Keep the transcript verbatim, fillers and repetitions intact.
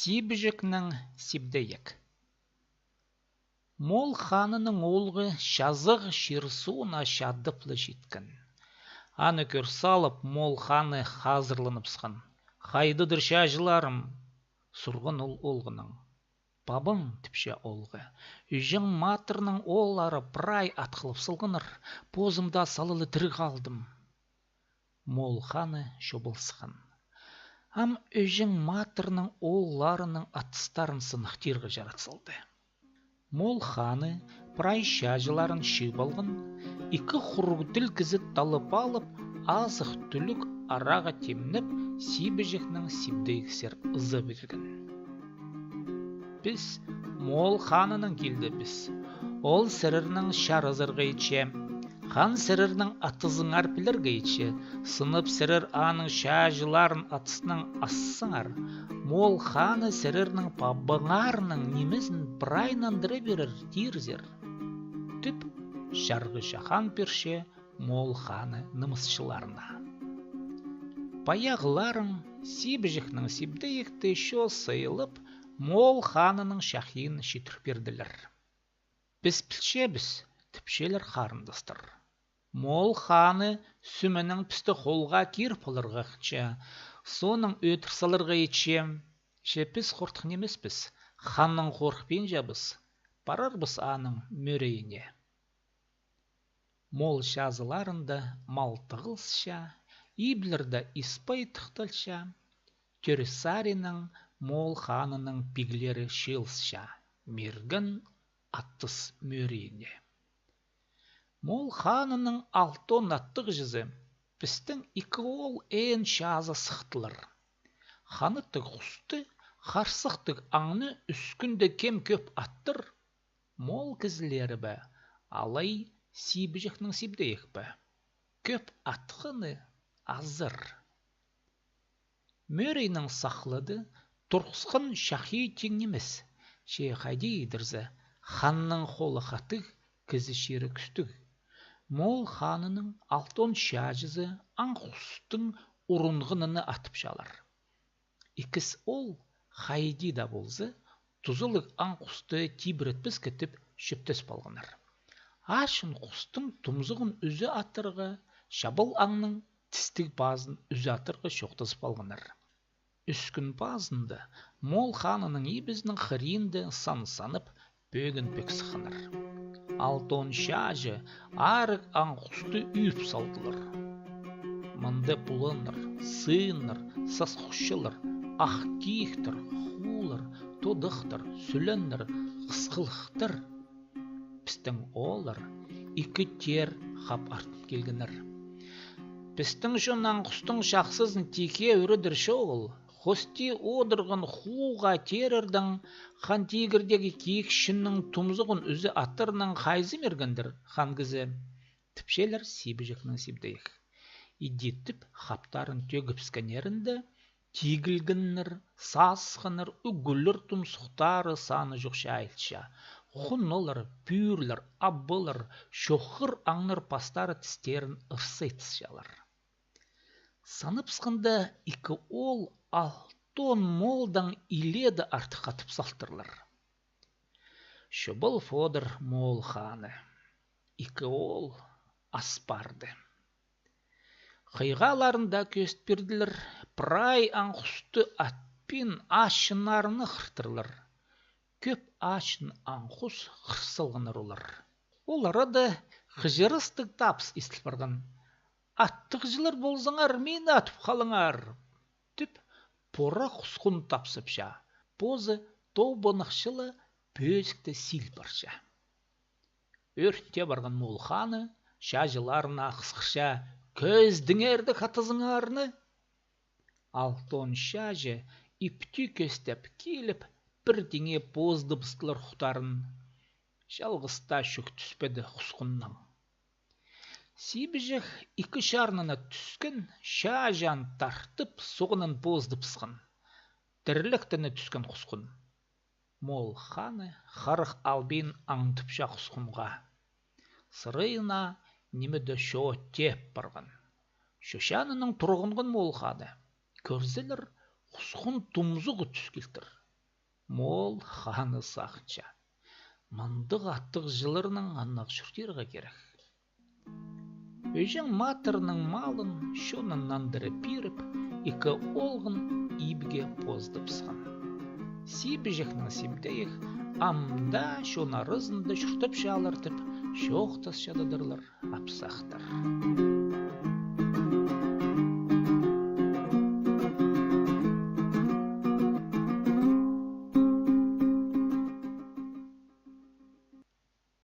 Сибіҷекнең сибдейік. Моол ханының оолғы чазағ чир-суына чадып ла читкен. Аны кӧр салып, Моол ханы хазырланыбысхан. «Хайдадыр чааҷыларым?» — сурған ол оолғынаң. «Пабаң, — тіпче оолғы, — Ӱҷең Матырның ооллары прай атхылып салғаннар, позым даа сала ла тіріг халдым». Моол ханы чобалысхан. Ам Ӱҷең Матырның оолларының атыстарын сыныхтирға чарат салды. Моол ханы прай чааҷыларын чыып алған, ікі хуруғ тіл кізі таллап алып, азых-түлік, арағаа тимнеп, сибіҷекнең сибдейіксер ыза пирген. «Піс Моол ханнаң килдібіс. Ол сірернең чаразарға итче. Хан сірернің атызыңар пілерге итче. Сынап сірер аның чааҷыларын атыснаң ассаңар, Моол ханы сірернің пабаңарның нимезін прай нандыра пирер тирзер», — тіп, чарғыҷы хан пирче Моол ханы нымысчыларына. Паяғыларың сибіҷекнең сибдейікті чоо сыйлап, Моол ханының чахайын читір пирділер. «Піс пілчебіс, — тіпчелер харындастар. — Моол ханы сӱмінең пісті холға киріп аларға хынча, соонаң ӧдір саларға итче. Че піс хортых нимеспіс, ханнаң хорыхпинчабыс, парарбыс аның мӧрейіне». Моол чазыларында мал тығылысча, иблерде ис-пай тыхталча, тӧрі саринаң Моол ханының пиглері чыылысча мирген атыс мӧрейіне. Моол ханының алтон аттығҷызы пістің ікі оол ээң чазы сыхтылар. Ханаттығ хусты, харсыхтығ аңны ӱс кӱнде кем кӧп аттыр, моол кізілері бе, алай сибіҷекнең сибдейік пе, кӧп атханы азыр. Мӧрейнің сахлады турғысхан чахайы тиң нимес, че хайди идерзе, ханның холы хатығ, кізі чирі кӱстіг. Моол ханының алтон чааҷызы аң хустың урунғанына атыпчалар. Ікіс оол хайди даа полза, тузалығ аң хусты тибіретпеске тіп чӧптес полғаннар. Ачын хустың тумзығын ӱзе атырға, чабал аңның тістіг пазын ӱзе атырға чоохтазып алғаннар. Ӱс кӱн пазында моол ханының ибізінің хыринда сан санап, пӧгін пӧк сыхханнар. Алтон чааҷы арығ аң хусты ӱӱп салдылар. Мында пуланнар, сыыннар, сас хусчылар, ах кииктер, хуулар, тодахтар, сӱленнер, хысхылыхтар. Пістің ооллар ікі тер хап артын килгеннер. Пістің чон аң хустың чахсызын тикке ӱредер чоғыл. Хости одырған хууға терердең, хан тигірдегі киикчінің тумзығын ӱзе атырнаң хайзы миргендір, хан кізі? — тіпчелер сибіҷекнең сибдейік. Иди тіп хаптарын тӧгібіскеннерінде, тигілгеннер, сасханнар, ӱгӱллер тумсухтары саны чох чайылча. Хуналар, пӱӱрлер, абалар, чоххыр аңнар пастары тістерін ырсайтысчалар. Санапсханда, ікі оол алтон моолдаң илееде артых хатап салтырлар. Чобал Фодор моол ханы. Ікі оол ас парды. Хыйғаларында кӧзіт пирділер, прай аң хусты атпин ачыннарына хыртырлар. Кӧп ачын аң хус хыр салғаннар олар. Ол арада хыҷырыстығ табыс истіл парған. «Аттығҷылар ползаңар, мині атып халыңар!» — тіп, пора хусхун тапсапча, позы тобынахчыла пӧзікте сил парча. Ӧрте парған моол ханы чааҷыларына хысхырча: «Кӧзідіңер дее хатызыңарны!» Алтон чааҷы ипти кӧстеп киліп, пір тиңе поздыбыстылар хутарын. Чалғыс таа чӧк тӱспеді хусхуннаң. Сибіҷек ікі чарнына тӱскен, чааҷыын тартып, соғанын поздыбысхан. Тірілектене тӱскен хусхун. Моол ханы харах албин аңдыпча хусхунға. Сырайына ниме дее чоо тееп парған. Чочаанынаң турғанған моол ханы. Кӧрзелер, хусхун тумзуғы тӱс килтір. Моол ханы сағынча: мындағ аттығ чылларнаң аннағ чуртирға кирек. Ӧҷең матырның малын, чонын нандыра пиріп, ікі оолғын ибге позыдыбысхан. Сибіҷекнің сибдейі ам даа чон аразында чуртапчалар тіп, чоохтасчададырлар апсахтар.